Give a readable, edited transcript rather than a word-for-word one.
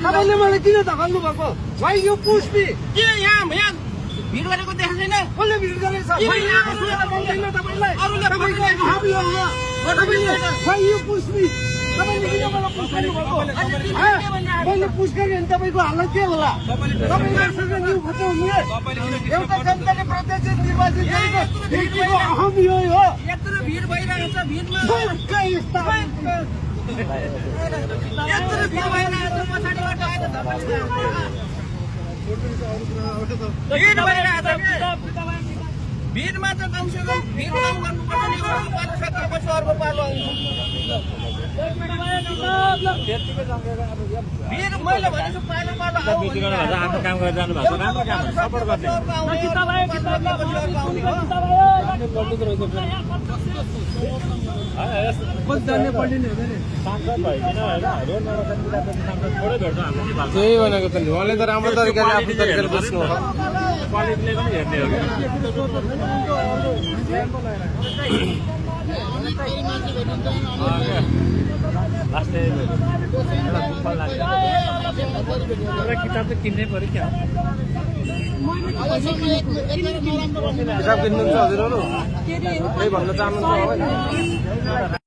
तपाईँले मलाई किन धकाल्नु भएको? Why you push me? किन यहाँ भिड गरेको देखाएको छैन? कसले भिड गरेको छ? तपाईँलाई अरूले तपाईँको हात लगाउनु। तपाईँले why you push me? तपाईँले किन मलाई पुस गर्नुभएको? मैले पुस गरेँ भने तपाईँको हालत के होला? तपाईँले न्यु खचाउनु एउटा जनताले प्रत्यक्ष निर्वाचित गरेको व्यक्तिको अहम यो हो। यत्रो भिड भइरहेको छ भिडमा यस्ता यत्रो भिड भइरहेको छ पछाडिबाट आएर भिड भइरहेको छ भिडमा त कमसेकम भिड कम गर्नुपर्छ नि पालो सकेपछि अर्को पालो आउँछ भिड मैले भनेको पालो पालो आफ्नो काम गरेर जानु भएको राम्रो काम सपोर्ट गर्ने त्यही भनेको त नि उहाँले त राम्रो तरिकाले आफ्नो तरिकाले बुझ्नु हो क्वालिटीले पनि हेर्ने हो किताब त किन्नै पर्यो क्या किताब किन्नुहुन्छ हजुरहरू? केही भन्न चाहनुहुन्छ?